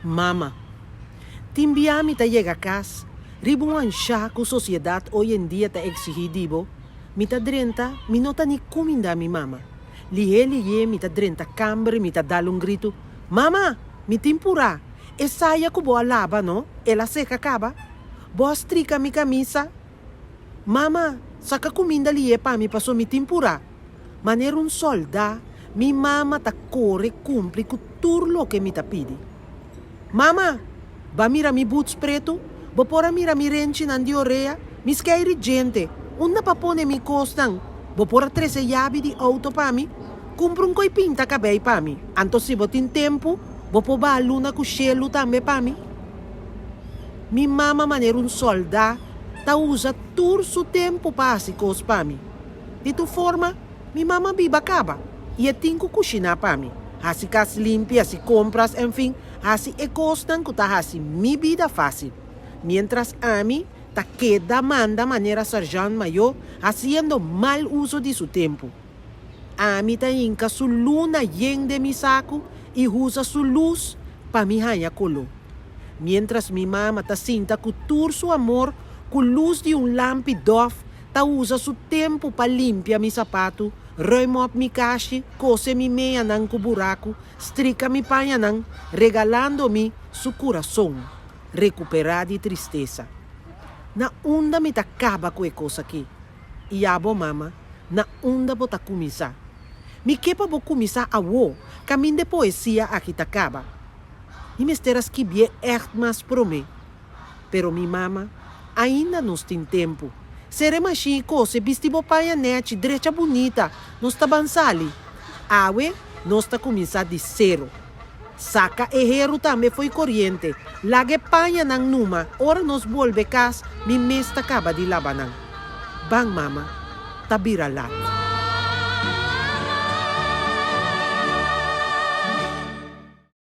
Mama. Tin bia mi ta yega kas, riba un anshá ku sosiedat oyendia ta eksigí di bo, mi ta drenta, mi no ta ni kumindá mi mama. Lihé lihé mi ta drenta kamber i mi ta dal un gritu, Mama! Mi tin purá! E saya ku bo a laba, no? El a seka kaba? Bo a strika mi kamisa? Mama, saka kuminda lihé pa mi paso mi tin purá. Manera un sòldá, mi mama ta kore kumpli ku tur loke mi ta pidi. Mama, ba mira mi buts pretu? Bo por a mira mi renchinan di orea? Mi skeiri djente, unda pa pone mi kosnan? Bo por a trese yabi di outo pa mi? Kumpra un koi pinta kabei pa mi. Anto si bo tin tempu, bo por baha luna ku shelu tambe pa mi. Mi mama manera un sòldá ta usa tur su tempu pa hasi kos pa mi. Di tur forma, mi mama biba kaba i e tin ku kushiná pa mi, hasi kas limpi, hasi kompras, enfin, hasi e kosnan ku ta hasi mi bida fásil. Miéntras ami ta keda manda manera sergeant mayó hasiendo mal uso di su tempu. Ami ta hinka su luna yen den mi saku i usa su lus pa mi haña koló. Miéntras mi mama ta sinta ku tur su amor ku lus di un lampi dòf ta usa su tempu pa limpia mi sapatu, ruim op mi kashi, kose mi meanan ku buraku, strika mi pañanan, regalando mi su kurason rekuperá di tristesa. Na unda mi ta kaba ku e kos akí? I abo, mama, na unda bo ta kuminsá? Mi ke pa bo kuminsá awo, kaminda e poesia aki ta kaba. Mi mester a skibié ègt mas promé. Pero mi mama, ainda nos tin tempu. Sere mashin i kose, bisti bo paña nèchi, drecha bunita, nos ta ban sali. Awe nos ta kuminsá di sero. Saka e heru tambe fo'i koriente. Laga e pañanan numa, ora nos bolbe kas mi mes ta kaba di laba nan. Ban mama, ta bira lat.